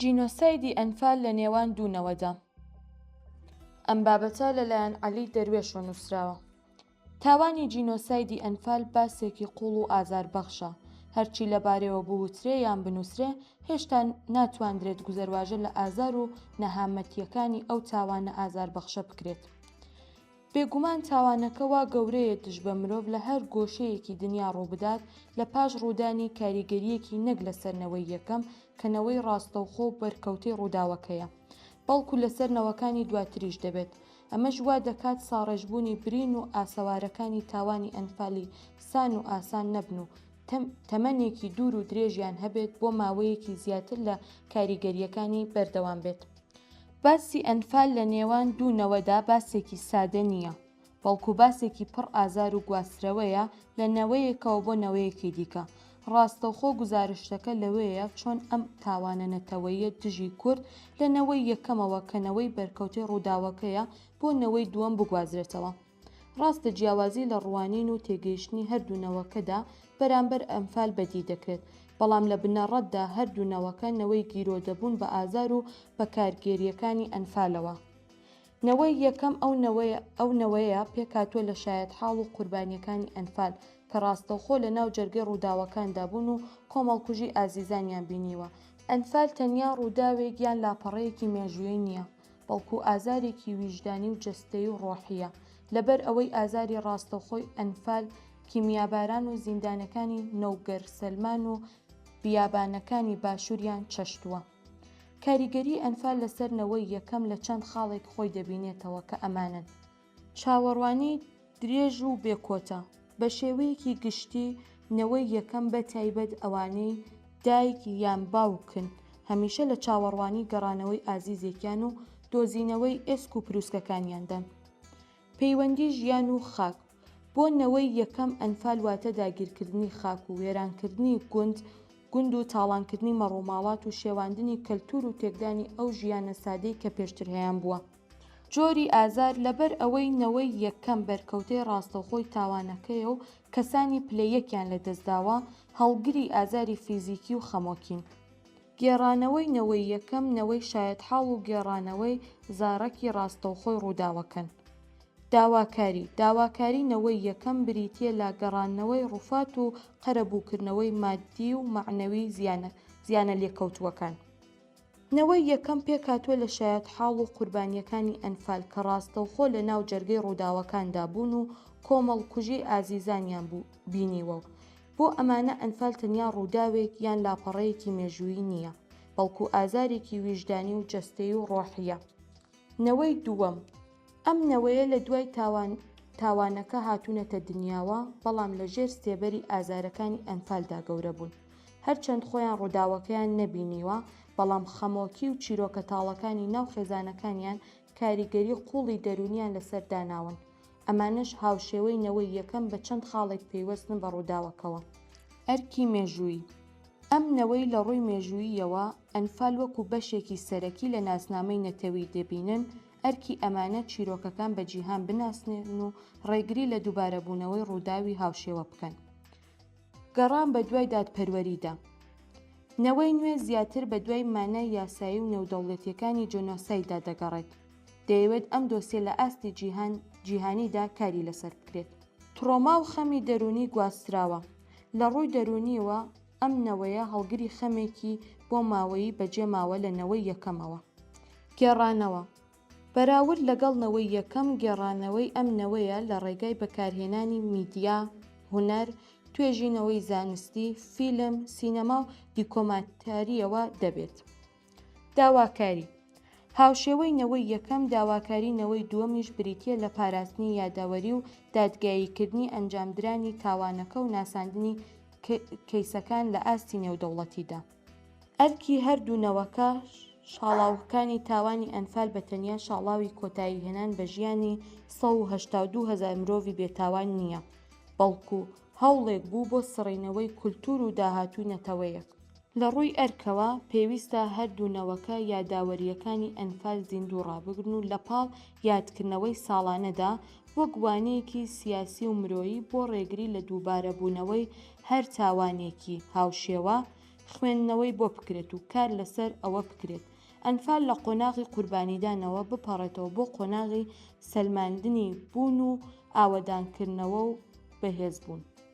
جینۆسایدی ئەنفال لە نێوان دوو نەوەدا. ئەم بابەتە لەلایەن عەلی دەروێشەوە نووسراوە. تاوانی جینۆسایدی ئەنفال باسێکی قووڵ و ئازاربەخشە، هەرچی لەبارەیەوە بوترێ یان بنووسرێ هێشتا ناتواندرێت گوزەرواژە لە ئازار و نەهامەتییەکانی ئەو تاوانە ئازاربەخشە بکرێت. بێگومان تاوانەکە وا گەورەیە دژ بە مرۆڤ لە هەر گۆشەیەکی دنیا ڕووبدات لە پاش ڕوودانی کاریگەرییەکی نەک لەسەر نەوەی یەکەم کە نەوەی ڕاستەوخۆ و بەرکەوتەی ڕووداوەکەیە بەڵکو لەسەر نەوەکانی دواتریش دەبێت ئەمەش وا دەکات ساڕێژبوونی برین و ئاسەوارەکانی تاوانی ئەنفالی سان و ئاسان نەبن و تەمەنێکی دوور و درێژیان هەبێت بۆ ماوەیەکی زیاتر لە کاریگەرییەکانی بەردەوام بێت. باسی ئەنفال لە نێوان دوو نەوەدا باسێکی سادە نییە، بەڵکو باسێکی پڕ ئازار و گواسترەوەیە لە نەوەیەکەوە بۆ نەوەیەکی دیکە، ڕاستەوخۆ گوزارشتەکە لەوەیە چۆن ئەم تاوانە نەتەوەییە دژی کورد لە نەوەی یەکەمەوە کە نەوەی بەرکەوتەی ڕووداوەکەیە بۆ نەوەی دووەم بگوازرێتەوە. ڕاستە جیاوازی لە ڕوانین و تێگەیشتنی هەردوو نەوەکەدا بەرامبەر ئەنفال بەدی دەکرێت، بەڵام لە بنەڕەتدا هەردوو نەوەکە نەوەی گیرۆدەبوون بە ئازار و بە کارگێرییەکانی ئەنفالەوە. نەوەی یەکەم ئەو نەوەیە ئەو نەوەیە پێکهاتووە لە شایەتحاڵ و قوربانییەکانی ئەنفال کە ڕاستەوخۆ لە ناو جەرگەی ڕووداوەکاندا بوون و کۆمەڵکوژی ئازیزانیان بینیوە. ئەنفال تەنیا ڕووداوێک یان لاپەڕەیەکی مێژوویی نییە، بەڵکو ئازارێکی ویژدانی و جەستەیی و ڕۆحییە، لەبەر ئەوەی ئازاری ڕاستەوخۆی ئەنفال، کیمیاباران و زیندانەکانی نەوگەرسەلمان و بیابانەکانی باشووریان چەشتووە. کاریگەریی ئەنفال لەسەر نەوەی یەکەم لە چەند خاڵێک خۆی دەبینێتەوە کە ئەمانەن. چاوەڕوانی درێژ و بێ کۆتا، بە شێوەیەکی گشتی نەوەی یەکەم بە تایبەت ئەوانەی دایک یان باوکن هەمیشە لە چاوەڕوانی گەڕانەوەی ئازیزێکیان و دۆزینەوەی ئێسک و پروسکەکانیاندان. پەیوەندی ژیان و خاک، بۆ نەوەی یەکەم ئەنفال واتە داگیرکردنی خاک و وێرانکردنی گوند گوند و تاڵانکردنی مەڕوماڵات و شێواندنی کەلتور و تێکدانی ئەو ژیانە سادەی کە پێشتر هەیانبووە. جۆری ئازار، لەبەر ئەوەی نەوەی یەکەم بەرکەوتەی ڕاستەوخۆی تاوانەکەیە و کەسانی پلە یەکیان لەدەستداوە، هەڵگری ئازاری فیزیکی و خەمۆکین. گێڕانەوەی نەوەی یەکەم نەوەی شایەتحاڵ و گێڕانەوەی زارەکی ڕاستەوخۆی ڕووداوەکەن. داواکاری، داواکاری نەوەی یەکەم بریتییە لە گەڕاندنەوەی ڕوفات و قەرەبووکردنەوەی ماددی و مەعنەوی زیانە لێکەوتووەکان. نەوەی یەکەم پێکهاتووە لە شایەتحاڵ و قوربانییەکانی ئەنفال کە ڕاستەوخۆ لە ناو جەرگەی ڕووداوەکاندا بوون و کۆمەڵکوژیی ئازیزانیان بینیوە و بۆ ئەمانە ئەنفال تەنیا ڕووداوێک یان لاپەڕەیەکی مێژوویی نییە، بەڵکو ئازارێکی ویژدانی و جەستەیی و ڕۆحییە. نەوەی دووەم، ئەم نەوەیە لە دوای تاوان تاوانەکە هاتوونەتە دنیاوە، بەڵام لە ژێر سێبەری ئازارەکانی ئەنفالدا گەورە بوون. هەرچەند خۆیان ڕووداوەکەیان نەبینیوە، بەڵام خەمۆکی و چیرۆکە تاڵەکانی ناو خێزانەکانیان کاریگەری قووڵی دەروونیان لەسەر داناون. ئەمانەش هاوشێوەی نەوەی یەکەم بە چەند خاڵێک پەیوەستن بە ڕووداوەکەوە. ئەرکی مێژوویی، ئەم نەوەی لە ڕووی مێژووییەوە ئەنفال وەکو بەشێکی سەرەکی لە ناسنامەی نەتەوی دەبینن، ئەرکی ئەمانە چیرۆکەکان بە جیهان بناسنێنن و ڕێگری لە دووبارەبوونەوەی ڕووداوی هاوشێوە بکەن. گەڕان بە دوای دادپەروەریدا. نەوەی نوێ زیاتر بە دوای مانای یاسایی و نێودەوڵەتییەکانی جۆنۆسایددا دەگەڕێت. دەیەوێت ئەم دۆسیە لە ئاستی جیهان جیهانیدا کاری لەسەر بکرێت. ترۆما و خەمی دەروونی گواستراوە، لە ڕووی دەروونییەوە ئەم نەوەیە هەڵگری خەمێکی بۆ ماوەیی بەجێماوە لە نەوەی یەکەمەوە. گێڕانەوە، بەراورد لەگەڵ نەوەی یەکەم، گێڕانەوەی ئەم نەوەیە لە ڕێگای بەکارهێنانی میدیا، هونەر، توێژینەوەی زانستی، فیلم، سینەما و دیکۆمانتارییەوە دەبێت. داواکاری، هاوشێوەی نەوەی یەکەم، داواکاری نەوەی دووەمیش بریتییە لە پاراستنی یادەوەری و دادگاییکردنی ئەنجامدرانی تاوانەکە و ناساندنی کەیسەکان لە ئاستی نێودەوڵەتیدا. ئەرکی هەردوو نەوەکە شاڵاوەکانی تاوانی ئەنفال بە تەنیا شاڵاوی کۆتاییهێنان بە ژیانی 182 هەزار مرۆڤی بێتاوان نییە، بەڵکو هەوڵێک بوو بۆ سڕینەوەی کولتوور و داهاتووی نەتەوەیەک. لە ڕووی ئەرکەوە، پێویستە هەردوو نەوەکە یاداوەرییەکانی ئەنفال زیندوو ڕابگرن و لەپاڵ یادکردنەوەی ساڵانەدا، وەک وانەیەکی سیاسی و مرۆیی بۆ ڕێگری لە دووبارەبوونەوەی هەر تاوانێکی هاوشێوە، خوێندنەوەی بۆ بکرێت و کار لەسەر ئەوە بکرێت ئەنفال لە قۆناغی قوربانیدانەوە بپەڕێتەوە بۆ قۆناغی سەلماندنی بوون و ئاوەدانکردنەوە و بەهێزبوون.